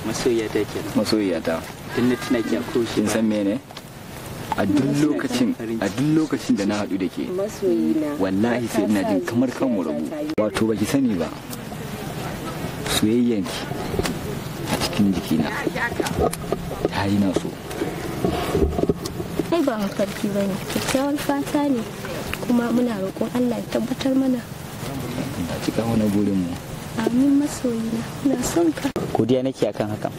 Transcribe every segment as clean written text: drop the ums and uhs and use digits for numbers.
Masoyiyata kenan. Masoyiyata. Tun na tuna ki a koshi. Kin san mene? A duk lokacin da na haɗu da ke, wallahi sai ina jin kamar kan mu rabu. Wato baki sani ba, soyayyanki a cikin jikina ta yi na so. Ai ba mafarki ba ne, kyakkyawar fata ne, kuma muna roƙon Allah ya tabbatar mana. Allah cika mana burinmu. Amin masoyina, ina son ka. Godiya nake akan hakan.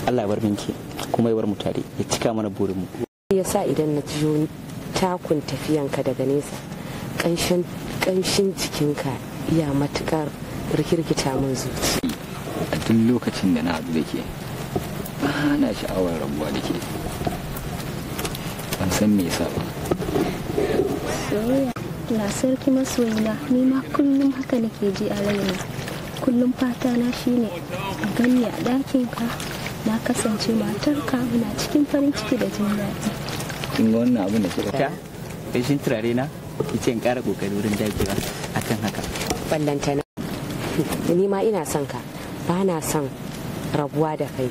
Allah ya bar minki kuma ya bar mu tare, ya cika mana burinmu. Ya sa idan na jiyo takun tafiyanka daga nesa, ƙanshin jikinka ya matuƙar rikirkita min zuci. A duk lokacin da na haɗu da ke, ba na sha'awar rabuwa da ke. Ban san me yasa ba. Soyayya na sarki masoyina, ni ma kullum haka nake ji a raina. Kullum fata na shine ganni a ɗakinka, na kasance matarka, muna cikin farin ciki da jin daɗi. Kin ga wannan abin da kika ta? Ƙanshin turare na, ki ce in ƙara ƙoƙari wurin dagewa akan haka. Ballantana. Ni ma ina son ka, ba na son rabuwa da kai.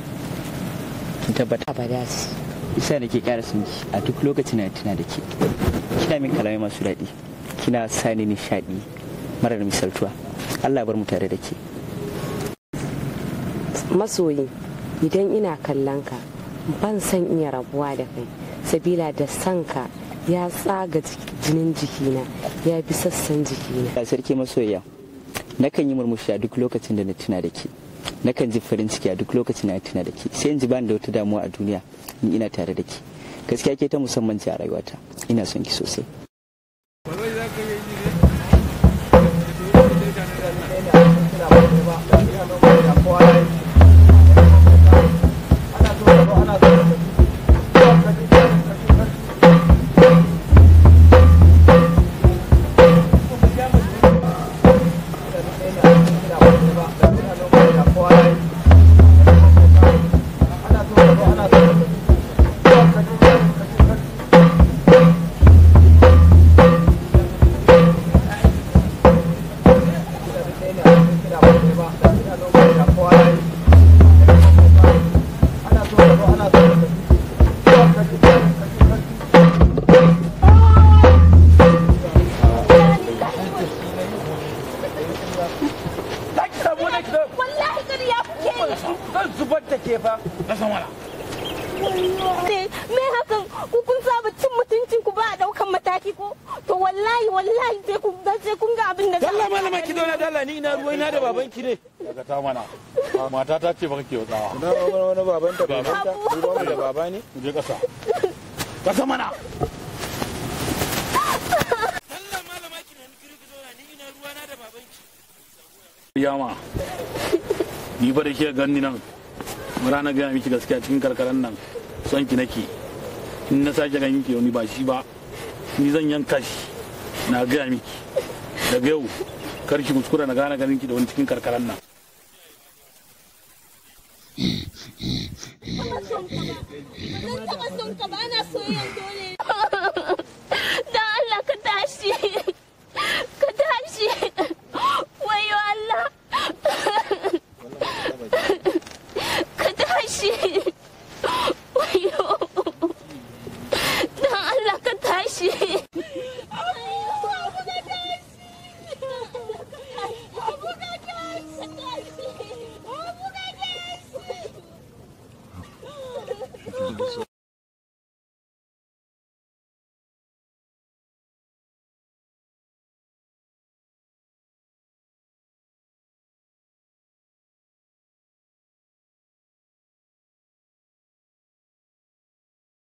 Kin tabbata? Abada. Isa nake ƙara son ki a duk lokacin da tuna da ke. Kina min kalamai masu daɗi, kina sani nishaɗi marar misaltuwa. Allah bar mu tare da ke. Masoyi, idan ina kallon ka, ban son iya rabuwa da kai, sabila da son ka ya tsaga jinin jikina, ya bi sassan jikina. Ya sarki masoyiya, nakan yi murmushi a duk lokacin da na tuna da ke. Nakan ji farin ciki a duk lokacin da na tuna da ke. Sai in ji bani da wata damuwa a duniya in ina tare da ke. Gaskiya ke ta musamman ce a rayuwata. Ina son ki sosai. Me hakan ku kun saba cin mutuncin ku ba a daukan mataki ko? To wallahi wallahi sai kun ga abin da za. Dalla malama ki zauna dalla, ni ina ruwa ina da babanki ne. Daga ta mana. Mata ta ce baka ke tsawa. Na wani babanta babanta, mu ba mu da baba ne. Mu je kasa. Kasa mana. Dalla malama ki nemi kiri ki zauna, ni ina ruwa na da babanki. Yama. Ni fa da ke ganni nan. Rana gaya miki gaskiya cikin karkaran nan. Son ki nake. In na sake ganin ki wani ba shi ba, ni zan yanka shi. Na gaya miki. Daga yau kar ki kuskura na gane ganin ki da wani cikin karkaran nan. Ban taɓa son ka ba, ana soyayyan dole.